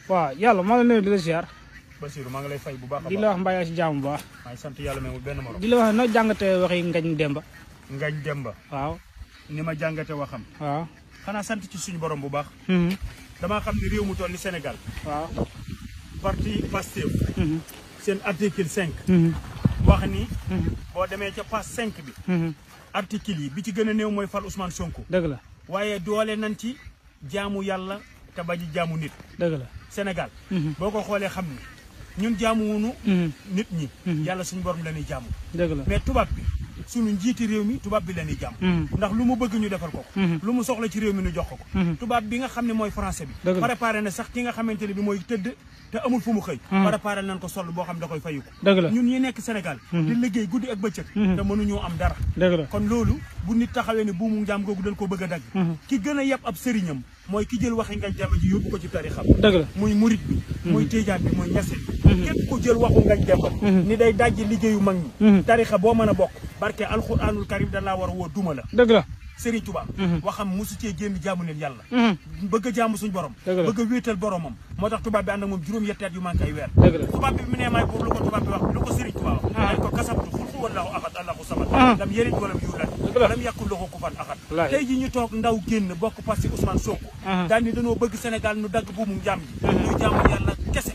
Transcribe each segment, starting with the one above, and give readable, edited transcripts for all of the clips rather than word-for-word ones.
waaw yàlla maa ngi lay nuyu di la ziar. Bassirou maa ngi lay fay bu baax a baax di la wax mbaa si jàmm bu baax. maa ngi sant yàlla même benn morom. di la wax noo jàngatee waxi Ngagne Demba. Ngagne Demba. waaw. ni ma jàngate waxam. waaw. xanaa sant ci suñu borom bu baax. damaa xam ne réew mu toll ni Sénégal. waaw. parti Pastef. seen article 5. wax ni. boo demee ca page 5 bi. article yi bi ci gën a néew mooy fal Ousmane Sonko. dëgg la. waaye doole nañ ci jaamu yàlla te bañ a jaamu nit. dëgg la. Sénégal. boo ko xoolee xam ni ñun jaamuwunu nit ñi. yàlla suñu borom la ñuy jaamu. dëgg la mais tubaab bi suñu njiiti réew mi tubaab bi la ñuy jaamu. ndax lu mu bëgg ñu defal ko ko. lu mu soxla ci réew mi ñu jox ko ko. tubaab bi nga xam ne mooy français bi. dëgg la préparé na sax ki nga xamante ne bi mooy tëdd te amul fu mu xëy. préparé nañ ko sol boo xam da koy fayu ko. dëgg la ñun ñi nekk Sénégal. di liggéey guddi ak bëccëg. te mënuñoo am dara. dëgg la. kon loolu bu nit taxawee ne buumu njaam googu dañ ko bëgg a dagg. ki gën a yeb ab sëriñam mooy ki jël waxi Ngagne Demba ji yóbbu ko ci tarixam. dëgg la. muy murit bi. muy tijaan bi muy ñaseen bi. képp ku jël waxu Ngagne Demba. ni day dajji liggéeyu mag ñi. tarixa boo mën a bokk. barke alxuraanul karim da laa war a woo duma la. dëgg la. Serigne Touba. waxam mosu cee génn jaamu leen yàlla. bëgg a jaamu suñu borom. dëgg la. bëgg a wéetal boromam. moo tax tubaab bi ànd ak moom juróom-ñetti at yu manqué ay weer. dëgg la. tubaab bi mu nee maay pour lu ko tubaab bi wax lu ko Serigne Touba wax. dañ ko kasabtu xul huwallaahu ahad allahu samad. lam yalid walam yuulad. lam yakun lahu kufuwan ahad. tey ji ñu toog ndaw génn bokk Pastef Ousmane Sonko. daal ni dañoo bëgg Sénégal nu dagg buumu njaam ji. ñuy jaamu yàlla kese.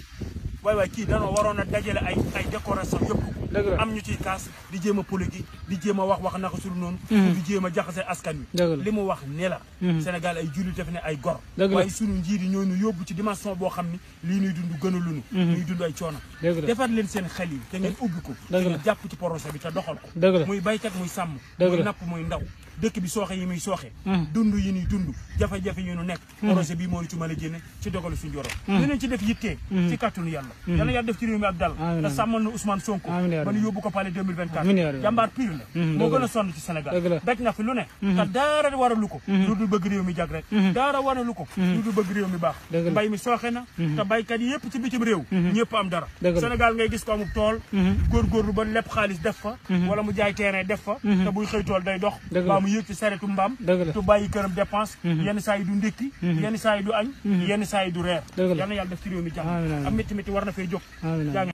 waay kii danoo waroon a dajale ay décoration yëpp ko. am ñu ciy kaas di jéem a politique di jéem a wax naka sur noonu. di jéem a jaxase askan wi. li mu wax ne la. Sénégal ay jullit def ne ay gor. waaye sunu njiit yi ñoo ñu yóbbu ci dimension boo xam ni lii ñuy dund gënaluñu. ñuy dund ay coono. defar leen seen xel yi te ngeen ubbi ko. te ngeen jàpp ci projet bi te doxal ko. muy baykat muy sàmm. muy napp muy ndaw. dëkk bi sooxe yi muy sooxe. dund yi ñuy dund jafe-jafe yi ñu nekk. projet bii moo ñu ci mën a génne ci dogalu suñu jorom. dinañ ci def yittee. ci kàttanu yàlla. yàlla yàlla def ci réew mi ak dal. te sàmmal na Ousmane Sonko. ba ñu yóbbu ko palais 2024. jàmbaar pire la. moo gën a sonn ci Sénégal. daj na fi lu ne. te daara waralu ko. lu dul bëgg réew mi jag rek. daara waralu ko. lu dul bëgg réew mi baax. mbay mi sooxe na. te baykat yi yëpp ci bitim réew. ñëpp am dara. Sénégal ngay gis ko amul tool. góorgóorlu ba lépp xaalis def fa. wala mu jaay terrain def fa. te buy xëy tool day dox. mu yëg ci saretu mbaam. tu bàyyi këram dépense. yenn saa yi du ndékki. yenn saa yi du añ. yenn saa yi du reer. yal na yàlla def ci réew mi jàmm. am métti métti war na fee jóg.